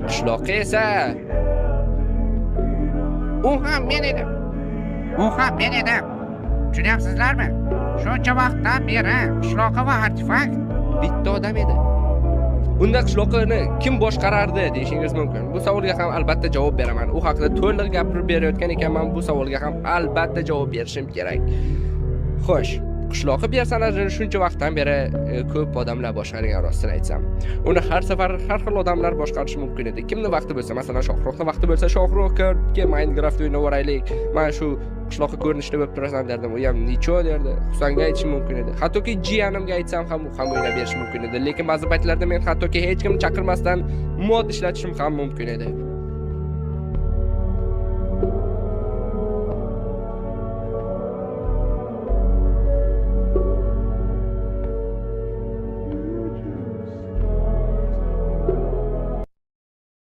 Qishloqqa esa U ham men edim. U ham men edim. Tushunyapsizlarmi? Shuncha vaqtdan beri qishloqqa va artefakt bitta odam edi. Unda qishloqni kim boshqarardi deyishingiz mumkin. Bu savolga ham albatta javob beraman. U haqida to'liq gapirib berayotgan ekanman, bu savolga ham albatta javob berishim kerak. Xo'sh, qishloqi personajini shuncha vaqtdan beri ko'p odamlar boshqargan, rostini aytsam. Uni har safar har xil odamlar boshqarishi mumkin edi. Kimni vaqti bo'lsa, masalan, Shohruxni vaqti bo'lsa, Shohruh ke Minecraft o'ynab yuboraylik. Mana shu qishloqqa ko'rinishda bo'lib turasan derdim. U ham ничё derdi. Husanga aytishim mumkin edi. Hattoki jiyanimga aytsam ham, u ham o'ynab berishi mumkin edi. Lekin ba'zi paytlarda men hattoki hech kimni chaqirmasdan mod ishlatishim ham mumkin edi.